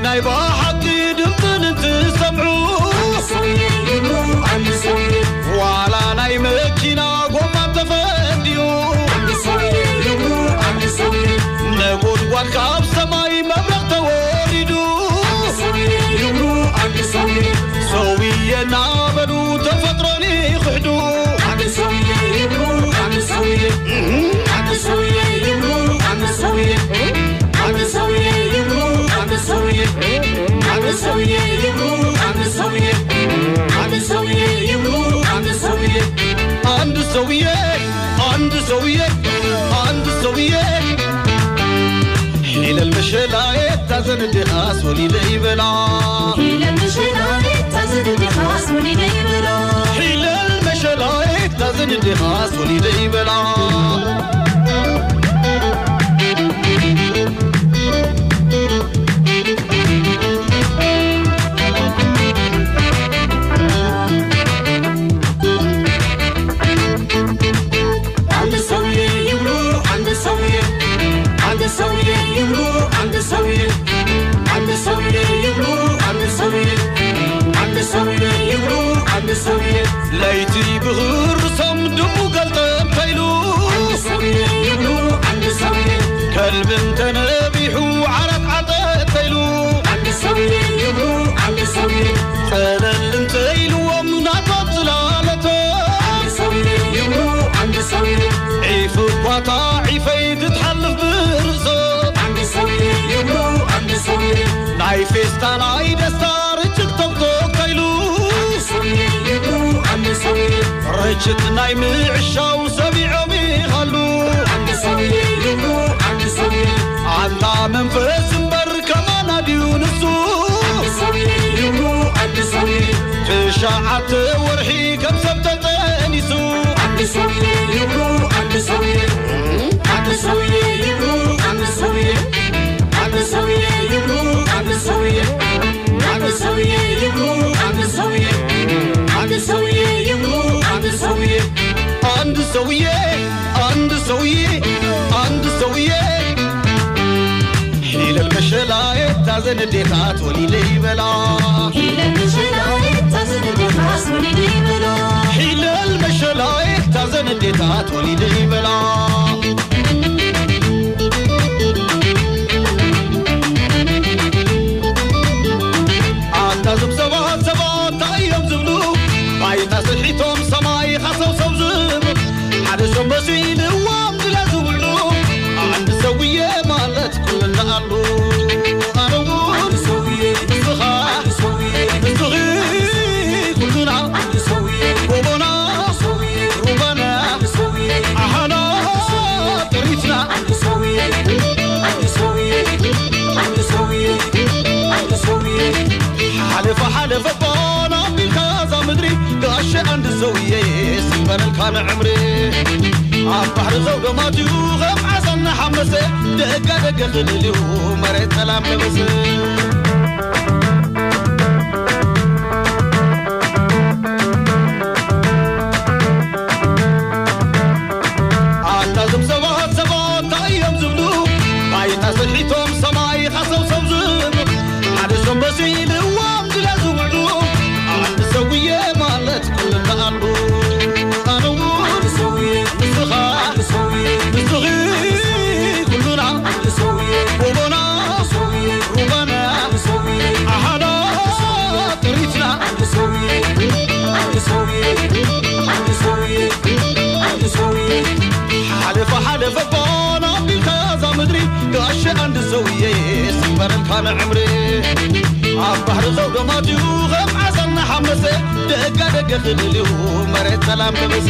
ናይ ብሓቂ ድምፅን እንትሰምዑ፣ ዋላ ናይ መኪና ጎማ ተፈንዲኡ፣ ነጎድጓድ ካብ ሰማይ መብረቕ ተወሪዱ፣ ሰውየ እናበሉ ተፈጥሮን ይኽሕዱ። አንድ ሰውዬ፣ አንድ ሰውዬ፣ አንድ ሰውዬ፣ አንድ ሰውዬ፣ አንድ ሰውዬ፣ አንድ ሰውዬ። ሂለል መሸላዬ ታዘን ዴኻስ ወሊደ ይበላ። ሂለል መሸላዬ ታዘን ዴኻስ ወሊደ ይበላ። ሂለል መሸላዬ ታዘን ዴኻስ ወሊደ ይበላ። አንድ ሰውዬ ይብሉ አንድ ሰውዬ፣ አንድ ሰውዬ ይብሉ አንድ ሰውዬ፣ አንድ ሰውዬ ይብሉ አንድ ሰውዬ፣ አንድ ሰውዬ ይብሉ አንድ ሰውዬ። ለይቲ ብኽርሶም ድሙ ገልጠም ተይሉ፣ አንድ ሰውዬ ይብሉ አንድ ሰውዬ። ከልቢ እንተነቢሑ ዓራት ዓጠጥ ተይሉ፣ አንድ ሰውዬ ይብሉ አንድ ሰውዬ። ጠለል እንተይልዎም ናቶም ዝላለቶ፣ አንድ ሰውዬ ይብሉ አንድ ሰውዬ። ዒፍ እኳ እታ ዒፈይ ትትሓልፍ ብርእሶ፣ አንድ ሰውዬ ይብሉ አንድ ሰውዬ። ናይ ፌስታ ናይ ደስታ ርጭቅ ቶክቶክ ተይሉ፣ አንድ ሰውዬ ይብሉ አንድ ሰውዬ። ርችት ናይ ምዕሻው ሰሚዖም ይሃሉ፣ አንድ ሰውዬ ይብሉ አንድ ሰውዬ። ኣንታ መንፈስ እምበር ከማና ድዩ ንሱ? አንድ ሰውዬ ይብሉ አንድ ሰውዬ። ትሽዓተ ወርሒ ከም ሰብ ተጠኒሱ፣ አንድ ሰውዬ ይብሉ አንድ ሰውዬ። አንድ ሰውዬ ይብሉ አንድ ሰውዬ። አንድ ሰውዬ ይብሉ አንድ ሰውዬ። አንድ ሰውዬ ይብሉ አንድ ሰውዬ። አንድ ሰውዬ ይብሉ አንድ ሰውዬ። አንድ ሰውዬ፣ አንድ ሰውዬ፣ አንድ ሰውዬ። ሂለል መሸላዬ ታዘን ዴታት ወሊደ ይበላ። ሂለል መሸላዬ ታዘን ዴታት ወሊደ ይበላ። ሂለል መሸላዬ ታዘን ዴታት ወሊደ ይበላ። ኣታ እዞም ሰባት፣ ሰባት እንታይ እዮም ዝብሉ? ባይታ ስሒቶም ሰማይ ሃሰውሰው ዝብሉ፣ ሓደ ሰብ መሲልዎም ድለ ዝውዕሉ። አንድ ሰውዬ ማለት ኩልና ኣሉ። ኣነ እውን፣ ንስኻ፣ ንስኺ፣ ኩልና፣ ጎቦና፣ ሩባና፣ ኣሃና፣ ጥሪትና። ሓለፈ ሓለፈ ባና ኣቢልካ እዛ ምድሪ፣ ጋሸ አንድ ሰውዬ ስንበረልካ ንዕምሪ። ኣብ ባሕሪ ዘውዶ ማትዩ ከም ዓሳ እናሓመሰ፣ ደጋ ደገ ክልል እዩ መሬት ሰላም ለበሰ። ኣታ እዞም ሰባት፣ ሰባት እንታይ እዮም ዝብሉ? ባይታ ሰልሒቶም ሰማይ ሃሰውሰው ዝብሉ፣ ሓደ ሰብ መሲልዎም ድለ ዝውዕሉ። አንድ ሰውዬ ማለት ኩልና ኣሉ። ኣነ እውን፣ ንስኻ፣ ንስኺ፣ ኩሉና፣ ጎቦና፣ ሩባና፣ ኣሃና፣ ጥሪትና። ሓለፈ ሓለፈ ባና ኣቢልካ እዛ ምድሪ፣ ጋሸ አንድ ሰውዬ ስንበረልካ ንዕምሪ። ኣብ ባሕሪ ዘውዶ ማትዩ ከም ዓሳ እናሓመሰ፣ ደጋ ደገ ክልል እዩ መሬት ሰላም ለበሰ።